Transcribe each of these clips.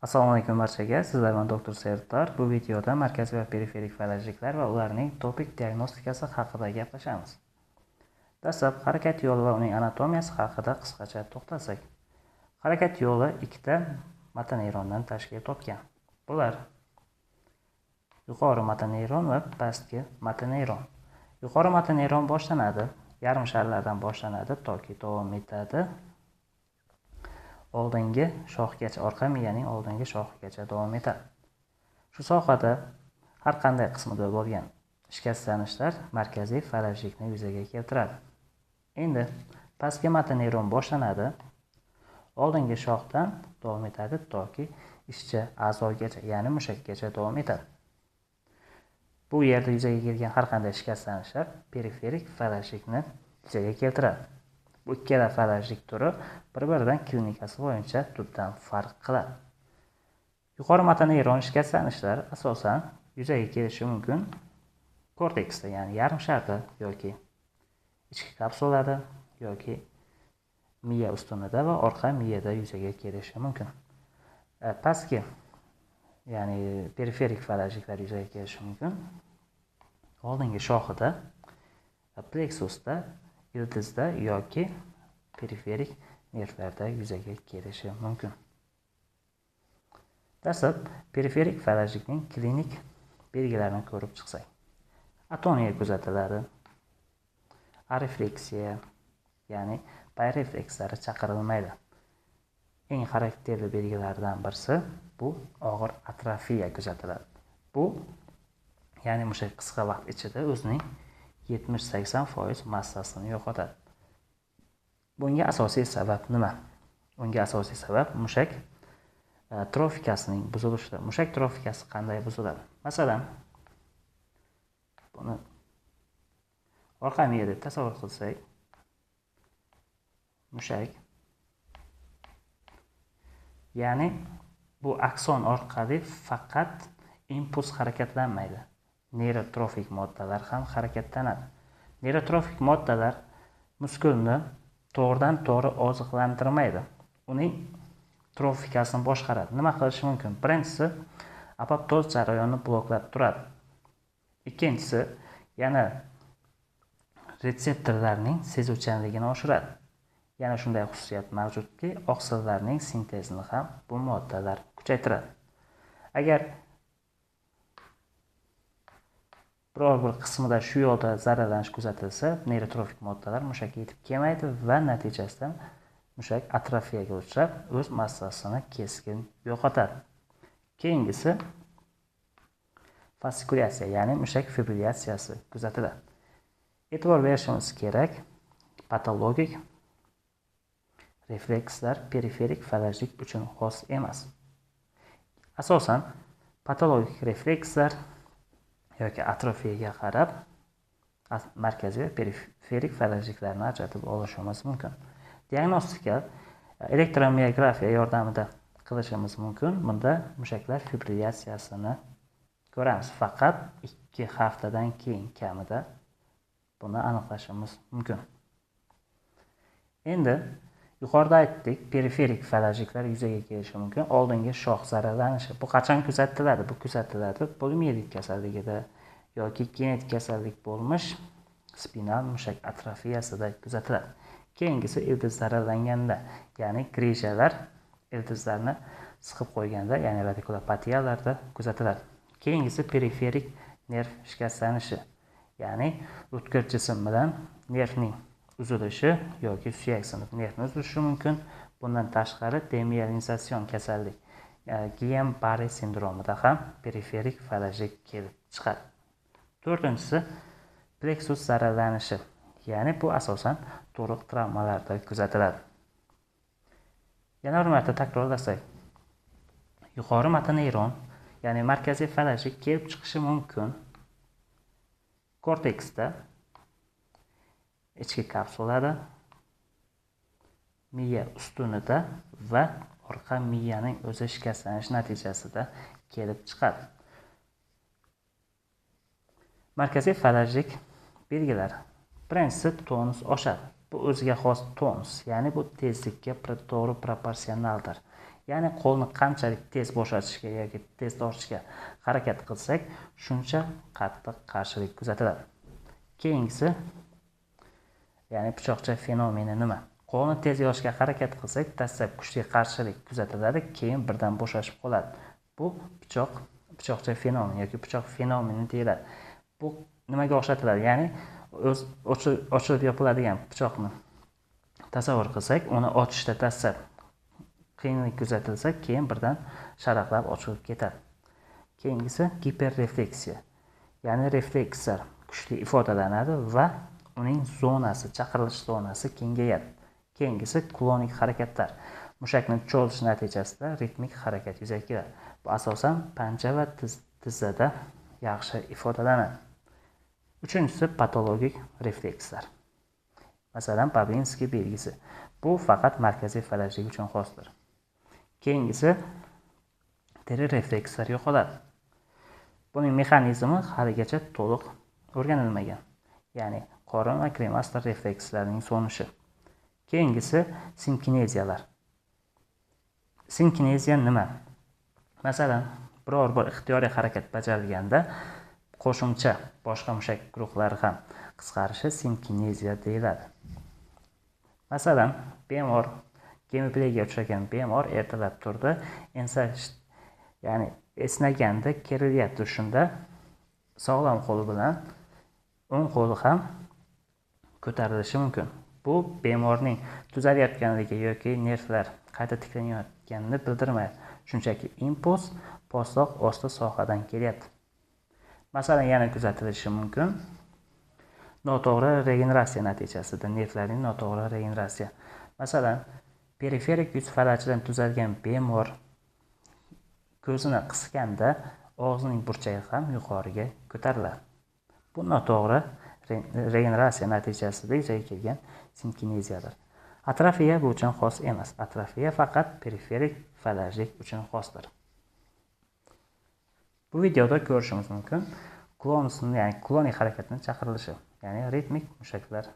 Assalomu alaykum barchaga. Sizlar bilan doktor Serdor. Bu videoda markaziy va periferik falajliklar va ularning topik diagnostikasi haqida gaplashamiz. Dastlab harakat yo'li va uning anatomiyasi haqida qisqacha to'xtalsak. Harakat yo'li ikkita motoneyrondan tashkil topgan. Bular yuqori motoneyron va pastki motoneyron. Yuqori motoneyron boshlanadi, yarim sharlardan boshlanadi toki davom etadi oldingi shoxgacha, orqa miyaning oldingi shoxigacha davom etadi. Shu sohada har qanday qismida bo'lgan shikastlanishlar markaziy falajlikni yuzaga keltiradi. Endi pastki motoneyron boshlanadi, oldingi shoxdan davom etadi toki ishchi a'zogacha, ya'ni mushakgacha davom etadi. Bu yerda yuzaga kelgan har qanday shikastlanishlar periferik falajlikni yuzaga keltiradi. Bu ikkala falajlik turi bir-biridan klinikasi bo'yicha tubdan farq qiladi. Yuqori motoneyron shikastlanishlari asosan yuzaga kelishi mumkin korteksda, ya'ni yarim sharda yoki ichki kapsulada yoki miya ustunida va orqa miyada yuzaga kelishi mumkin. Pastki, ya'ni periferik falajliklar yuzaga kelishi mumkin oldingi shoxida, pleksusda, ildizda yoki periferik nervlarda yuzaga kelishi mumkin. Dastlab periferik falajlikning klinik belgilarini ko'rib chiqsak. Atoniya kuzatiladi, arefleksiya, ya'ni pay reflekslari chaqirilmaydi. Eng xarakterli belgilardan birisi bu og'ir atrofiya kuzatiladi. Bu, ya'ni mushak qisqa vaqt ichida o'zining 70-80% massasini yo'qotadi. Bunga asosiy sabab nima? Bunga asosiy sabab mushak trofikasining buzilishidir. Mushak trofikasi qanday buziladi? Masalan, buni orqa miya deb tasavvur qilsak, mushak, ya'ni bu akson orqali faqat impuls harakatlanmaydi. Neyrotrofik moddalar ham harakatlanadi. Neyrotrofik moddalar muskulni to'g'ridan to'g'ri oziqlantirmaydi. Uning trofikasini boshqaradi. Nima qilishi mumkin? Birinchisi, apoptoz jarayonini bloklab turadi. Ikkinchisi, yana retseptorlarning sezuvchanligini oshiradi. Yana shunday xususiyat mavjudki, oqsillarning sintezini ham bu moddalar kuchaytiradi. Agar biror bir qismida shu yo'lda zararlanish kuzatilsa, neyrotrofik moddalar mushakka yetib kelmaydi va natijasida mushak atrofiyaga uchrab, o'z massasini keskin yo'qotadi. Keyingisi fascikulyatsiya, ya'ni mushak fibrillyatsiyasi kuzatiladi. E'tibor berishimiz kerak, patologik reflekslar periferik falajlik uchun xos emas. Asosan patologik reflekslar yoki atrofiyaga qarab markaziy va periferik falajliklarni ajratib olishimiz mumkin. Diagnostika elektromiografiya yordamida qilishimiz mumkin. Bunda mushaklar fibrillyatsiyasini ko'ramiz. Faqat 2 haftadan keyin kamida buni aniqlashimiz mumkin. Endi yuqorida aytdik, periferik falajliklar yuzaga kelishi mumkin. Oldingi shox zararlanishi. Bu qachon kuzatiladi? Bu kuzatiladi poliomiyelit kasalligida yoki genetik kasallik bo'lmish spinal mushak atrofiyasida kuzatiladi. Keyingisi ildiz zararlanganda, ya'ni grijalar ildizlarni siqib qo'yganda, ya'ni radikulopatiyalarda kuzatiladi. Keyingisi periferik nerv shikastlanishi, ya'ni o'tkir jism bilan nervning uzilishi yoki suyak sinib nervni uzilishi mumkin. Bundan tashqari demiyelinizatsiyon kasallik, Guillain-Barré sindromida ham periferik falajlik kelib chiqadi. To'rtinchisi pleksus zararlanishi, ya'ni bu asosan to'riq travmalarda kuzatiladi. Yana bir marta takrorlasak, yuqori motoneyron, ya'ni markaziy falajlik kelib chiqishi mumkin korteksda, ichki kapsulada, miya ustunida va orqa miyaning o'zi shikastlanishi natijasida kelib chiqadi. Markaziy falajlik belgilari. Birinchisi, tonus oshadi. Bu o'ziga xos tonus, ya'ni bu tezlikka to'g'ri proporsionaldir. Ya'ni qo'lni qanchalik tez bo'shatishga yoki tez tortishga harakat qilsak, shuncha qattiq qarshilik kuzatiladi. Keyingisi, ya'ni pichoqcha fenomeni nima? Qo'lni tez yoshga harakat qilsak, dastlab kuchli qarshilik kuzatiladi, keyin birdan bo'shashib qoladi. Bu pichoqcha fenomeni yoki pichoq fenomeni deyiladi. Bu nimaga o'xshatiladi? Ya'ni o'z ochilib yopiladigan pichoqni tasavvur qilsak, uni ochishda dastlab qiyinlik kuzatilsa, keyin birdan sharaqlab ochilib ketadi. Keyingisi giperrefleksiya. Ya'ni reflekslar kuchli ifodalanadi va uning zonasi, chaqirilish zonasi kengayadi. Keyingisi klonik harakatlar. Mushakni cho'zish natijasida ritmik harakat yuzaga keladi. Bu asosan panja va tizzada yaxshi ifodalanadi. Uchinchisi patologik reflekslar. Masalan, Babinski belgisi. Bu faqat markaziy falajlik uchun xosdir. Keyingisi teri reflekslar yo'qoladi. Buning mexanizmi haligacha to'liq o'rganilmagan. Ya'ni qorin va kremaster reflekslarining so'nishi. Keyingisi sinkineziyalar. Sinkineziya nima? Masalan, biror bir ixtiyoriy harakat bajarilganda qo'shimcha boshqa mushak guruhlari ham qisqarishi sinkineziya deyiladi. Masalan, bemor gemiplegiyaga uchragan bemor ertalab turdi, ya'ni esnaganda kerilyapti, shunda sog'lom qo'li bilan o'ng qo'li ham ko'tarilishi mumkin. Bu bemorning tuzalayotganligi yoki nervlar qayta tiklanayotganini bildirmaydi. Shunchaki impuls po'stloq osti sohadan kelyapti. Masalan, yana kuzatilishi mumkin noto'g'ri regeneratsiya natijasida, nervlarning noto'g'ri regeneratsiya. Masalan, periferik yuz falajidan tuzalgan bemor ko'zini qisganda og'zining burchagi ham yuqoriga ko'tariladi. Bu noto'g'ri regeneratsiya natijasida yuzaga kelgan sinkineziyadir. Atrofiya bu uchun xos emas. Atrofiya faqat periferik falajlik uchun xosdir. Bu videoda ko'rishimiz mumkin klonusni, ya'ni klonik harakatning chaqirilishi, ya'ni ritmik mushaklar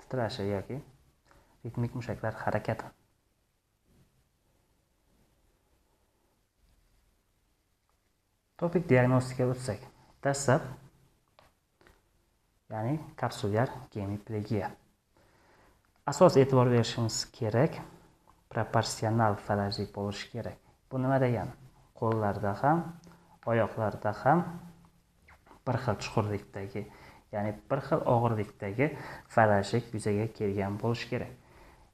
titrashi yoki ritmik mushaklar harakati. Topik diagnostikaga o'tsak, dastlab ya'ni kapsulyar gemiplegiya. Asos e'tibor berishimiz kerak, proporsional falajlik bo'lishi kerak. Bu nima degani? Qo'llarda ham, oyoqlarda ham bir xil chuqurlikdagi, ya'ni bir xil og'irlikdagi falajlik yuzaga kelgan bo'lishi kerak.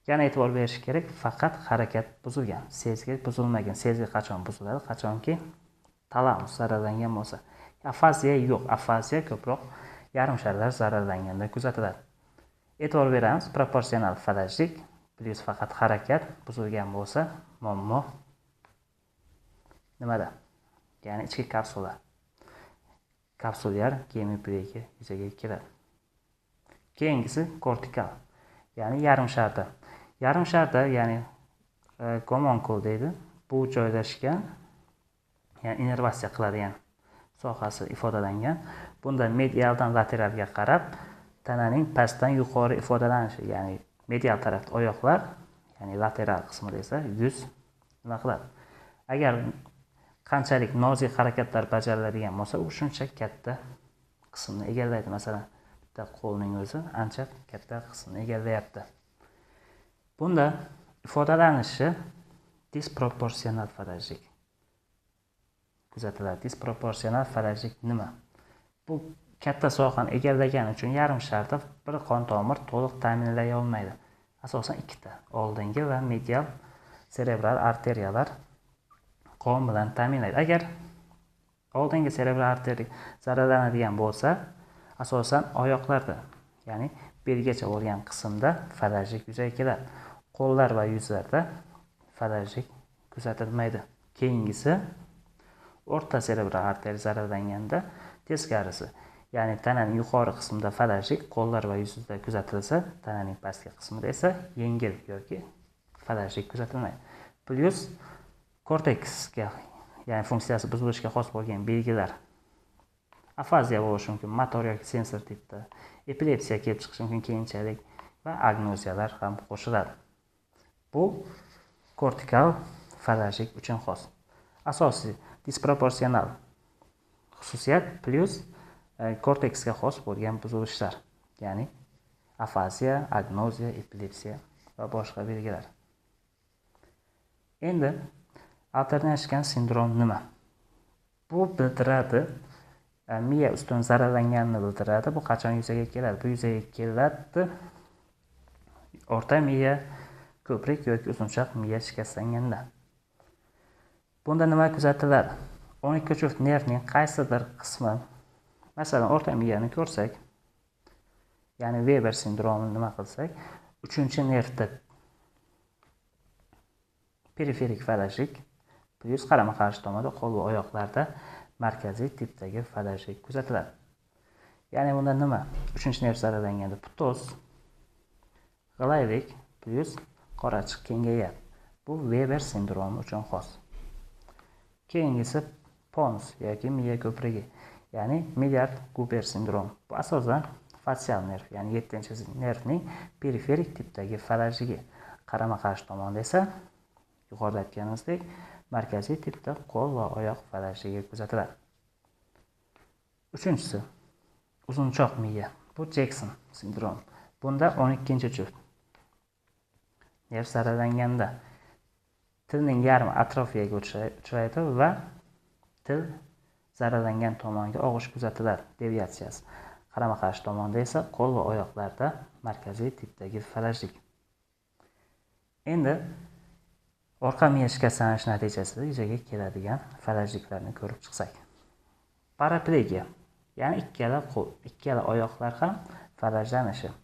Yana e'tibor berish kerak, faqat harakat buzilgan, sezgi buzilmagan. Sezgi qachon buziladi? Qachonki talamus zararlangan bo'lsa. Afaziya yo'q. Afaziya ko'proq yarim sharlar zararlanganda kuzatiladi. E'tibor beramiz, proporsional falajlik plyus faqat harakat buzilgan bo'lsa, muammo nimada? Ya'ni ichki kapsula, kapsulyar gemiplegiya yuzaga keladi. Keyingisi kortikal, ya'ni yarim sharda. Yarim sharda, ya'ni gomonkul deydi. Bu joylashgan, ya'ni innervatsiya qiladigan sohasi ifodalangan. Bunda medialdan lateralga qarab tananing pastdan yuqori ifodalanishi, ya'ni medial tarafda oyoqlar, ya'ni lateral qismida esa yuz nima qiladi? Agar qanchalik nozik harakatlar bajariladigan bo'lsa, u shuncha katta qismni egallaydi. Masalan, bitta qo'lning o'zi ancha katta qismni egallayapti. Bunda ifodalanishi disproporsional falajlik kuzatiladi. Disproporsional falajlik nima? Bu katta sohani egallagani uchun yarim sharda bir qon tomir to'liq ta'minlay olmaydi. Asosan ikkita, oldingi va medial serebral arteriyalar qon bilan ta'minlaydi. Agar oldingi serebral arteriya zararlanadigan bo'lsa, asosan oyoqlarda, ya'ni belgacha bo'lgan qismda falajlik yuzaga keladi. Qo'llar va yuzlarda falajlik kuzatilmaydi. Keyingisi o'rta serebral arteriya zararlanganda teskarisi, ya'ni tananing yuqori qismida falajlik qo'llar va yuzda kuzatilsa, tananing pastki qismida esa yengil yoki falajlik kuzatilmaydi. Plyus korteksga, ya'ni funksiyasi buzilishiga xos bo'lgan belgilar. Afaziya bo'lishi mumkin, motor yoki sensor tipda, epilepsiya kelib chiqishi mumkin keyinchalik va agnoziyalar ham qo'shiladi. Bu Kortikal falajlik uchun xos. Asosiy disproporsional xususiyat plyus korteksga xos bo'lgan buzilishlar, ya'ni afaziya, agnoziya, epilepsiya va boshqa belgilar. Endi alternlashgan sindrom nima? Bu bildiradi, miya ustun zararlanganini bildiradi. Bu qachon yuzaga keladi? Bu yuzaga keladi o'rta miya, ko'prik yoki uzunchoq miya shikastlanganda. Bunda nima kuzatiladi? 12 juft nervning qaysidir qismi, masalan, o'rta miyani ko'rsak, ya'ni Weber sindromini nima qilsak, 3-nervda periferik falajlik plyus qarama-qarshi tomonda qo'l va oyoqlarda markaziy tipdagi falajlik kuzatiladi. Ya'ni bunda nima? 3-nerv zararlanganda ptoz, g'ilaylik plyus qorachiq kengayadi. Bu Weber sindromi uchun xos. Keyingisi Pons yoki miya ko'prigi, ya'ni Milliard-Guber sindromi. Bu asosan fatsial nerv, ya'ni 7-nervning periferik tipdagi falajligi. Qarama-qarshi tomonda esa yuqorida aytganimizdek markaziy tipda qo'l va oyoq falajligi kuzatiladi. 3-chisi uzunchoq miya. Bu Jackson sindromi. Bunda 12-juft nerv zararlanganda tilning yarmi atrofiyaga uchraydi va til zararlangan tomonga og'ish kuzatiladi, deviatsiyasi. Qarama-qarshi tomonda esa qo'l va oyoqlarda markaziy tipdagi falajlik. Endi orqa miya shikastlanishi natijasida yuzaga keladigan falajliklarni ko'rib chiqsak. Paraplegiya, ya'ni ikkala qo'l, ikkala oyoqlar ham falajlanishi.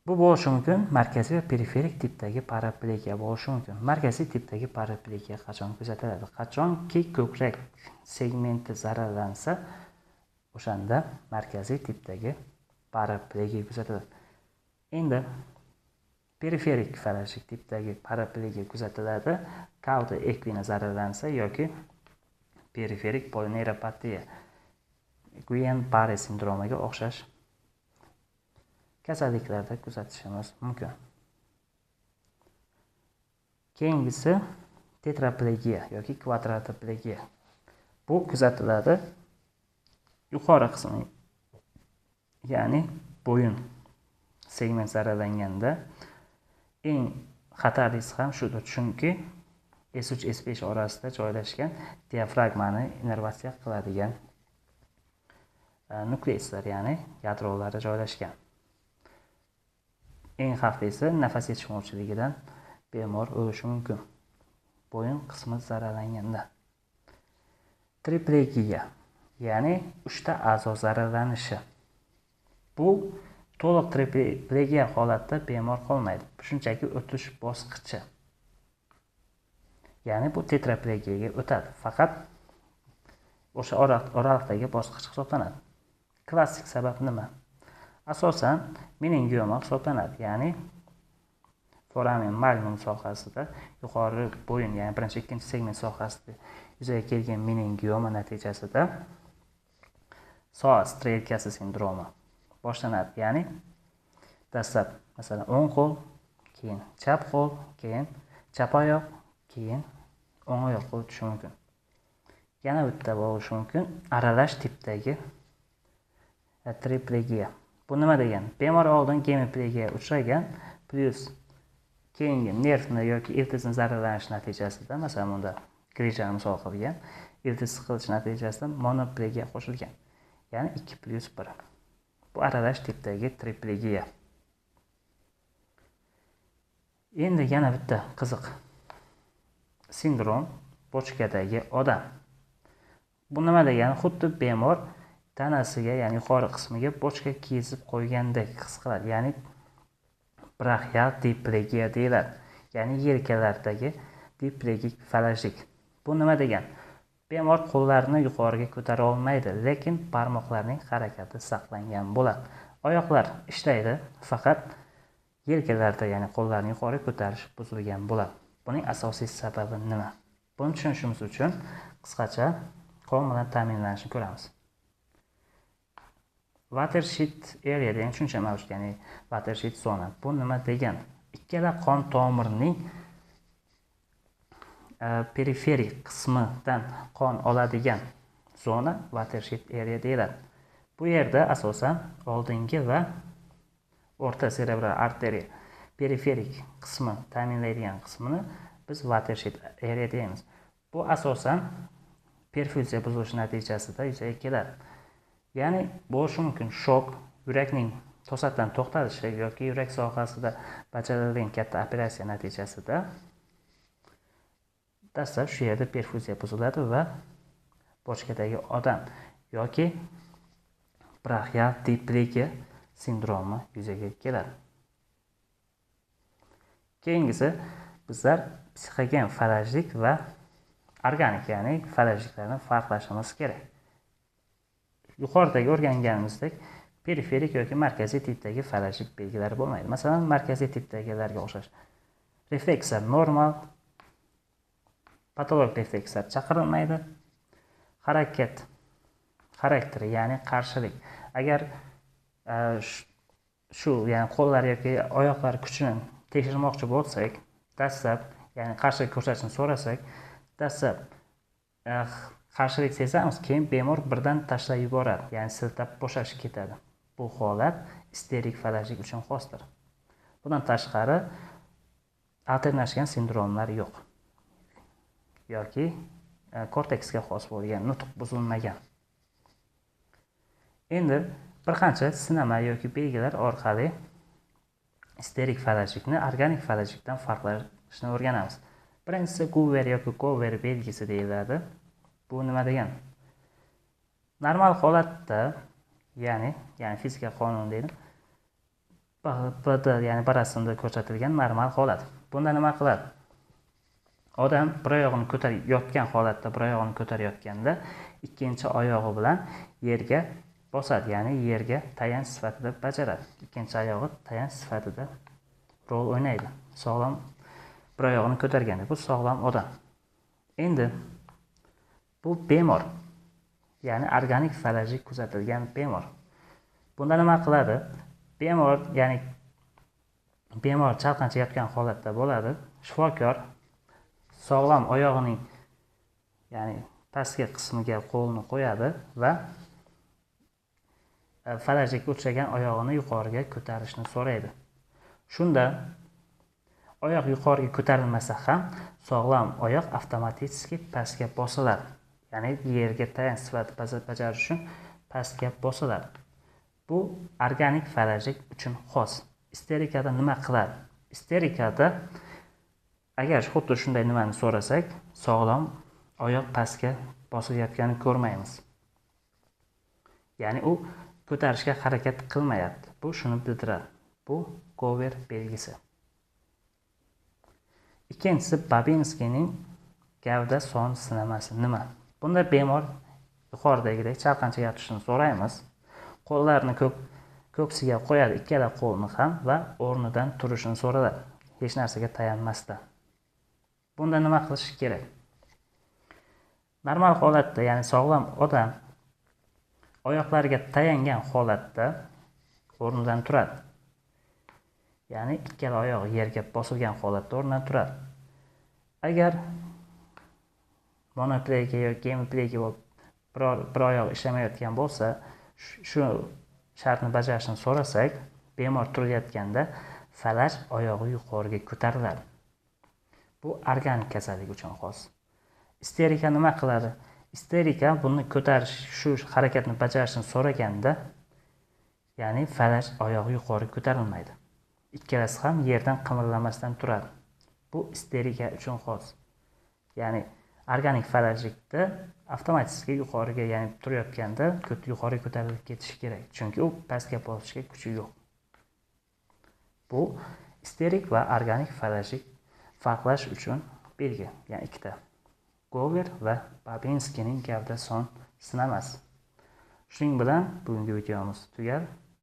Bu bo'lishi mumkin markaziy va periferik tipdagi paraplegiya bo'lishi mumkin. Markaziy tipdagi paraplegiya qachon kuzatiladi? Qachonki ko'krak segmenti zararlansa, o'shanda markaziy tipdagi paraplegiya kuzatiladi. Endi periferik falajlik tipdagi paraplegiya kuzatiladi. Cauda equina zararlansa yoki periferik polineuropatiya, Guillain-Barré sindromiga o'xshash kasalliklarda kuzatishimiz mumkin. Keyingisi tetraplegiya yoki kvadratoplegiya. Bu kuzatiladi yuqori qismi, ya'ni bo'yin segment zararlanganda. Eng xatarlisi ham shudir, chunki S3 S5 orasida joylashgan diafragmani innervatsiya qiladigan nukleuslar, ya'ni yadrolarda joylashgan. Eng xavflisi nafas yetishmovchiligidan bemor o'lishi mumkin. Bo'yin qismi zararlanganda. Triplegiya, ya'ni 3 ta a'zo zararlanishi. Bu to'liq triplegiya holatda bemor qolmaydi. Bu shunchaki o'tish bosqichi. Ya'ni bu tetraplegiyaga o'tadi. Faqat o'sha oraliqdagi bosqich hisoblanadi. Klassik sabab nima? Asosan meningioma hisoblanadi, ya'ni foramen magnum sohasida yuqori bo'yin, ya'ni birinchi, ikkinchi segment sohasida yuzaga kelgan meningioma natijasida soat strelkasi sindromi boshlanadi. Ya'ni dastlab masalan o'ng qo'l, keyin chap qo'l, keyin chap oyoq, keyin o'ng oyoq o'tishi mumkin. Yana bitta bo'lishi mumkin aralash tipdagi triplegiya. Bu nima degani? Bemor oldin gemiplegiya uchragan, plyus keyingi nervni yoki ildizni zararlanishi natijasida, masalan bunda grijani misol qilgan, ildiz siqilishi natijasida monoplegiya qo'shilgan. Ya'ni 2 + 1. Bu aralash tipdagi triplegiya. Endi yana bitta qiziq sindrom bochkadagi odam. Bu nima degani? Xuddi bemor tanasiga, ya'ni yuqori qismiga bochka kiyizib qo'ygandek his qiladi. Ya'ni braxial diplegiya deyiladi. Ya'ni yelkalardagi diplegik falajlik. Bu nima degani? Bemor qo'llarini yuqoriga ko'tara olmaydi, lekin barmoqlarning harakati saqlangan bo'ladi. Oyoqlar ishlaydi, faqat yelkalarda, ya'ni qo'llarni yuqori ko'tarish buzilgan bo'ladi. Buning asosiy sababi nima? Buni tushunishimiz uchun qisqacha qon bilan ta'minlanishini ko'ramiz. Watershed area degan tushuncha mavjud, ya'ni watershed zona. Bu nima degani? Ikkala qon tomirning Periferik qismidan qon oladigan zona watershed area deyiladi. Bu yerda asosan oldingi va o'rta serebral arteriya periferik qismi ta'minlaydigan qismini biz watershed area deymiz. Bu asosan perfuziya buzilishi natijasida yuzaga keladi. Ya'ni bo'lishi mumkin shok, yurakning to'satdan to'xtalishi yoki yurak sohasida bajarilgan katta operatsiya natijasida dastlab shu yerda perfuziya buziladi va bochkadagi odam yoki braxial diplegiya sindromi yuzaga keladi. Keyingisi bizlar psixogen falajlik va organik, ya'ni falajliklarni farqlashimiz kerak. Yuqoridagi o'rganganimizdek periferik yoki markaziy tipdagi falajlik belgilari bo'lmaydi. Masalan, markaziy tipdagilarga o'xshash reflekslar normal, patologik reflekslar chaqirilmaydi. Harakat xarakteri, ya'ni qarshilik. Agar shu, ya'ni qo'llar yoki oyoqlar kuchini tekshirmoqchi bo'lsak, dastlab, ya'ni qarshilik ko'rsatishni so'rasak, dastlab qarshilik sezamiz, keyin bemor birdan tashlab yuboradi, ya'ni siltab bo'shashib ketadi. Bu holat isterik falajlik uchun xosdir. Bundan tashqari alternashgan sindromlar yo'q yoki korteksga xos bo'lgan nutq buzilmagan. Endi bir qancha sinama yoki belgilar orqali isterik falajlikni organik falajlikdan farqlashni o'rganamiz. Birinchisi Guver yoki Gover belgisi deyiladi. Bu nima degani? Normal holatda, ya'ni fizika qonuni deydi. BD, ya'ni bir rasmda ko'rsatilgan normal holat. Bunda nima qiladi? Odam bir oyog'ini ko'tarib yotgan holatda, bir oyog'ini ko'tarayotganda ikkinchi oyog'i bilan yerga bosadi, ya'ni yerga tayanch sifatida bajaradi. Ikkinchi oyog'i tayanch sifatida rol o'ynaydi. Sog'lom bir oyog'ini ko'targanda bu sog'lom odam. Endi bu bemor, ya'ni organik falajlik kuzatilgan bemor. Bunda nima qiladi? Bemor, ya'ni bemor chalqancha yotgan holatda bo'ladi. Shifokor sog'lom oyog'ining, ya'ni pastki qismiga qo'lini qo'yadi va falajga uchragan oyog'ini yuqoriga ko'tarishni so'raydi. Shunda oyoq yuqoriga ko'tarilmasa ham sog'lom oyoq avtomatik pastga bosiladi. Ya'ni yerga tayanch sifatida bajarish uchun pastga bosiladi. Bu organik falajlik uchun xos. Isterikada nima qiladi? Isterikada agar xuddi shunday nimani so'rasak, sog'lom oyoq pastga bosilayotganini ko'rmaymiz. Ya'ni u ko'tarishga harakat qilmayapti. Bu shuni bildiradi. Bu Gover belgisi. Ikkinchisi Babinskining gavda son sinamasi nima? Bunda bemor yuqoridagidek chalqancha yotishini so'raymiz. Qo'llarini ko'ksiga qo'yadi, ikkala qo'lni ham va o'rnidan turishini so'raladi, hech narsaga tayanmasdan. Bunda nima qilish kerak? Normal holatda, ya'ni sog'lom odam oyoqlariga tayangan holatda o'rnidan turadi. Ya'ni ikkala oyog'i yerga bosilgan holatda o'rnidan turadi. Agar monoplegiya yoki gemiplegiya bo'lib bir oyog'i ishlamayotgan bo'lsa, shu shartni bajarishni so'rasak, bemor turayotganda falaj oyog'i yuqoriga ko'tariladi. Bu organik kasallik uchun xos. Isterika nima qiladi? Isterika buni ko'tarish, shu harakatni bajarishni so'raganda, ya'ni falaj oyog'i yuqori ko'tarilmaydi. Ikkalasi ham yerdan qimirlamasdan turadi. Bu isterika uchun xos. Ya'ni organik falajlikda avtomatik yuqoriga, ya'ni turayotganda yuqori ko'tarilib ketishi kerak, chunki u pastga bosishga kuchi yo'q. Bu isterik va organik falajlik farqlash uchun belgi, ya'ni ikkita. Gover va Babinskining gavda son sinamasi. Shuning bilan bugungi videomiz tugal.